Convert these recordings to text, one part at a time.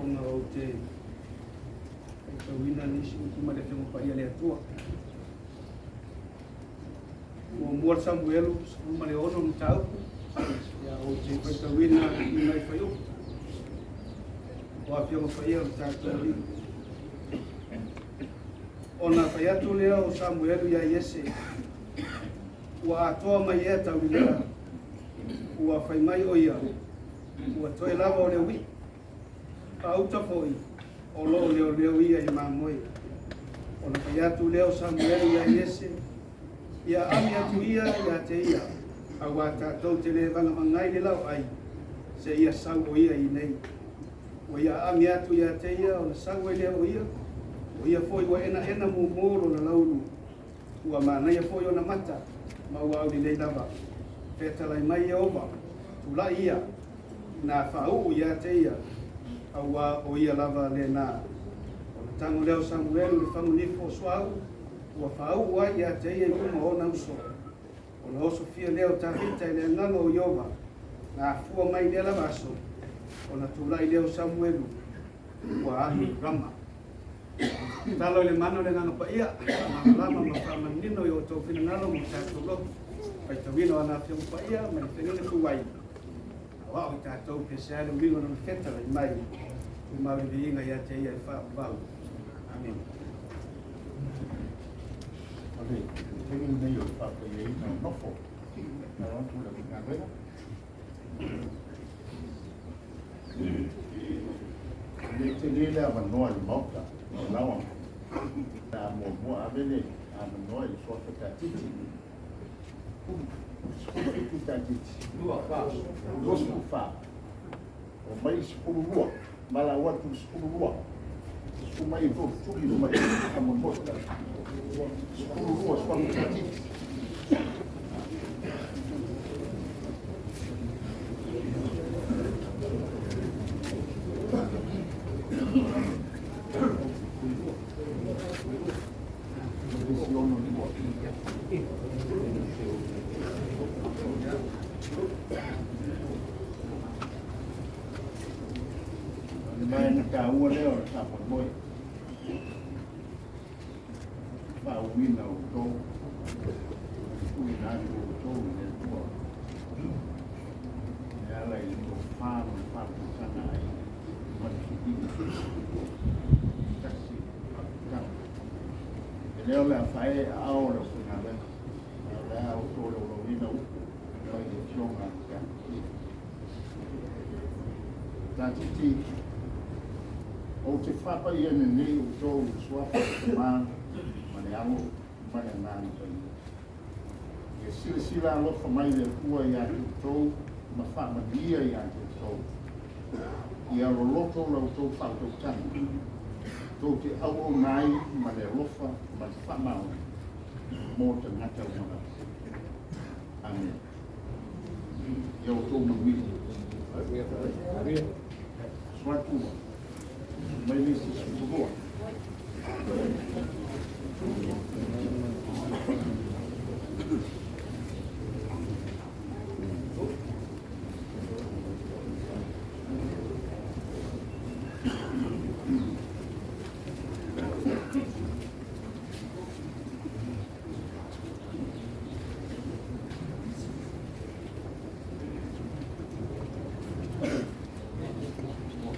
Ona ou te faitauina nisi upu mai le Afioga Paia a le Atua. Muamua Samuelu 16 mataupu, ia ou te faitauina i nai fuaiupu o Afioga Paia o le tatou Alii. Ona fai atu lea o Samuelu ia Iese, ua atoa mai ea taulelea, ua fai mai o ia, ua toe lava o le uii. Faauta foi, o lo o leoleo ia i mamoe. Ona fai atu lea o Samuelu ia Iese, ia aami atu ia ia te ia, auā tatou te le vagavagai le laoai, seia sau o ia i nei. Ua ia aami atu ia te ia ona sau ai lea o ia, o ia foi ua enaena mumu lona laulu, ua manaia foi ona mata, ma ua aulelei lava. Fetalai mai Ieova, tulai ia, na faauu ia te ia, auā o ia lava lena. Ona tago lea o Samuelu i le fagunifo o suauu, ua faauu ai ia te ia i luma o ona uso. Ona osofia lea o Tavita i le agaga o Ieova, na afua mai lea lava aso, ona tulai lea o Samuelu, ua alu i Rama. Tatalo i le mana o le Agaga Paia, faamalamalama ma faamanino i o outou finagalo ma o tatou loto, faitauina o ana Afioga Paia ma le feagaiga tuai, aoao i tatou pe se a le uiga o lona fetalai mai, tumau le viiga ia te ia e faavavau. Amene. O le taimi lenei o le faapaiaina o nofo. Na atu le galuega. Le tele le avanoa i le Maota o laua. A muamua ave le avanoa i le suafa Tatiti. 17 Tatiti. 24. O mai 12. Malau atu 12. Susu mai e tuli mai a muamua. 12 suafa Tatiti. Isi ono lua. Le mai na taua lea o le faamoemoe. Faauuina o outou, tuuina atu o outou i le Atua. E ala i le tofa ma le faautautaga ai ma le filiga. Tasi le faautautaga. E le o le afae aao o le aufaigaluega, a o le a outou laulauina upu mai le Afioga a le Tatiti. Tatiti, ou te faapaiaina nei outou i le suafa o le Tama ma le Alo ma le Agaga Paia. Ia silasila alofa mai le Atua ia te outou ma faamanuia ia te outou. Ia loloto la outou faautautaga, tou te auauna ai ma le alofa ma le faamaoni mo tagata uma lava. Amene. Ia outou manuia. Suatua. Mai le isi 12.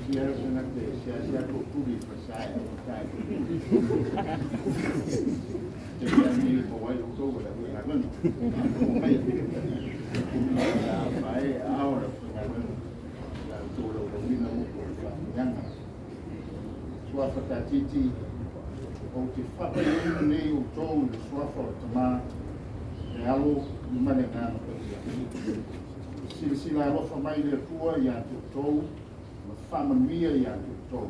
Ia se te sea sea ko tuli pa sai o tai. Te mea ni po wai o tō la ui ngā Mai. La fae ao la ngā La tō la la wina o ko fa nyanga. Suafa Tatiti, o te whapaiaina nei o tō i le suafa o le Tama, le Alo ma le Agaga Paia. Silasila alofa mai le Atua ia te outou ma faamanuia ia te outou.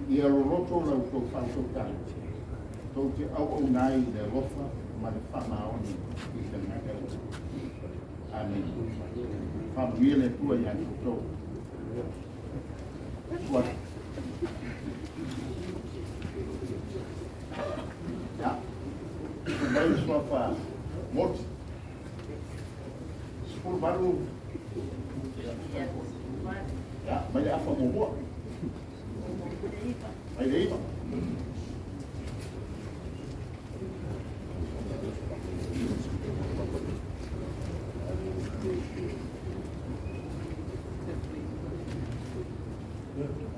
Ia loloto la outou faautautaga, tou te auauna ai i le alofa ma le faamaoni i tagata uma. Amene. Faamanuia le Atua ia te outou. Suafa. Ya. Mai le suafa Moti. 18. Ya, mai le afa muamua. Mai le 9.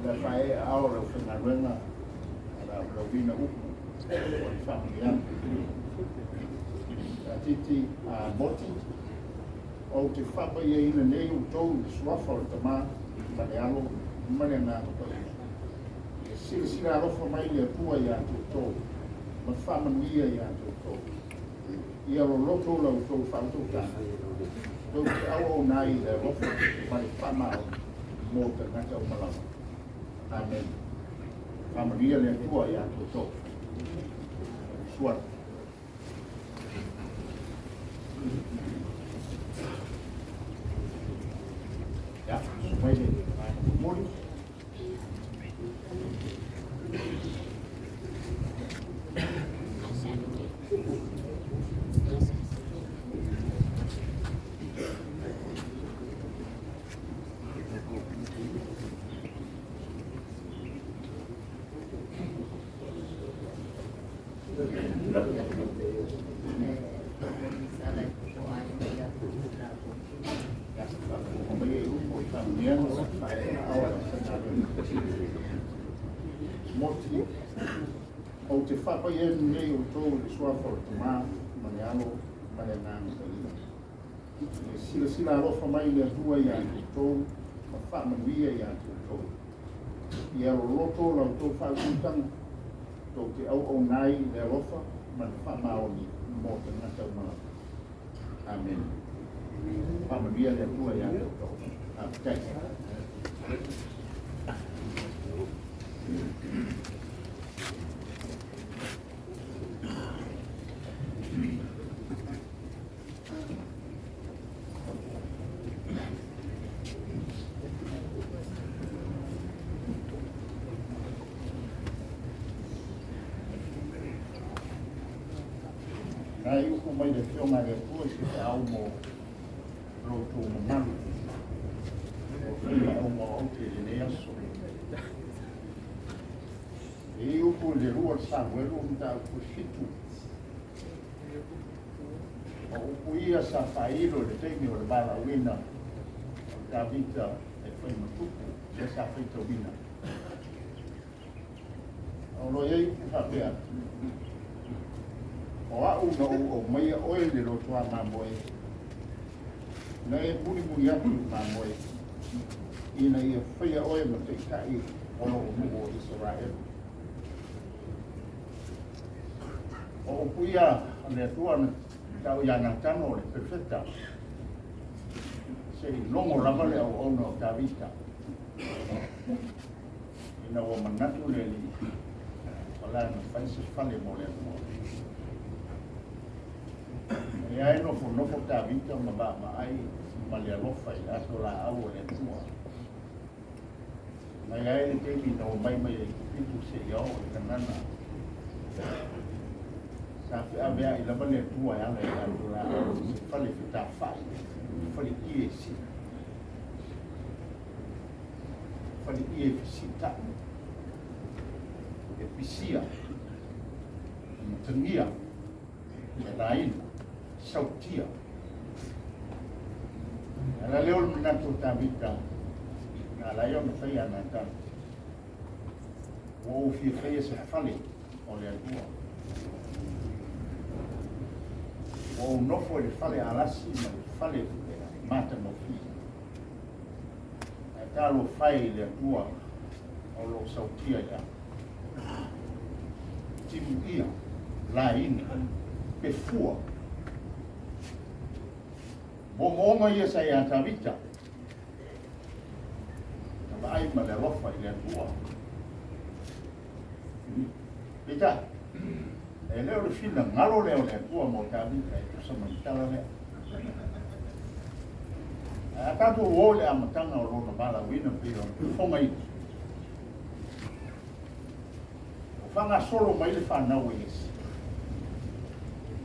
Le faaee aao o le aufaigaluega o le aulauina upu o le faamanuiaga. Titi a Moti, ou te faapaiaina nei outou i le suafa o le Tamā ma le Alo ma le Agaga Paia. Ia silasila alofa mai le Atua iā outou ma faamanuia iā outou. Ia loloto la outou faautautaga, tou te auauna ai i le alofa ma le faamaoni mo tagata uma lava. Amen. Faamanuia le Atua iā outou. Suara. Ia, mai le momoli. Ia, faafofoga mai e upu i faamanuiaga o le faaee aao o le aufaigaluega. Moti, ou te faapaiaina nei outou i le suafa o le Tamā ma le Alo ma le Agaga Paia. Ia silasila alofa mai le Atua iā outou ma faamanuia iā outou. Ia loloto la outou faautautaga, tou te auauna ai i le alofa ma le faamaoni mo tagata uma lava. Amen. Faamanuia le Atua iā outou. Faafetai. Nai upu mai le Afioga a le Atua i se feau mo lo outou mamalu o faiva auga o aute i lenei aso. E i upu i le 2 o Samuelu mataupu 7. O upu ia sa faailo i le taimi o le valaauina o Tavita e fai ma tupu, lea sa faitauina. O lo o i ai upu faapea, o au na ou aumaia oe i le lotoa mamoe, na e mulimuli atu i mamoe, ina ia faia oe ma taitai o lou nuu o Isaraelu. O upu ia a le Atua na tau ia Natano o le perofeta, se i logo lava le auauna o Tavita, ina ua manatu le Alii, o le a na fai se fale mo le Atua. E ai nofonofo Tavita ma vaavaai ma le alofa i le ato laau o le Atua. Mai ai le taimi na omai mai ai Ikipitu seia oo i Kanana. Sa feaveai lava le Atua e ala i le ato laau se fale fetafai, fale ie si. Fale ie fesita'i, e pisia, e matagia, e laina, sautia. Ala lea o le manatu o Tavita, na ala ai ona faia a Natano. Ua ou fia faia se fale o le Atua. Ua ou nofo i le fale alasi ma le fale matagofie. Ae talofa e i le Atua o lo o sautia i au. Timuia, laina, pefua. Moomooga ia sa ia Tavita. Na vaai ma le alofa i le Atua. Peitai, e le o le finagalo lea o le Atua mo Tavita e tusa ma le tala lea. Ae a tatou o i le amataga o lona valaauina pei ona fofogaina. O faagasolo mai le fanau a Iesi.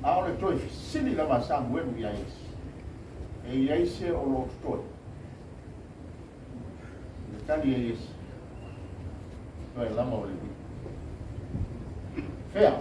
A o le toe fesili lava a Samuelu ia Iesi, e i ai se o lo o totoe? Le tali a Iesi, Toe lava o le uiʻi. Fea?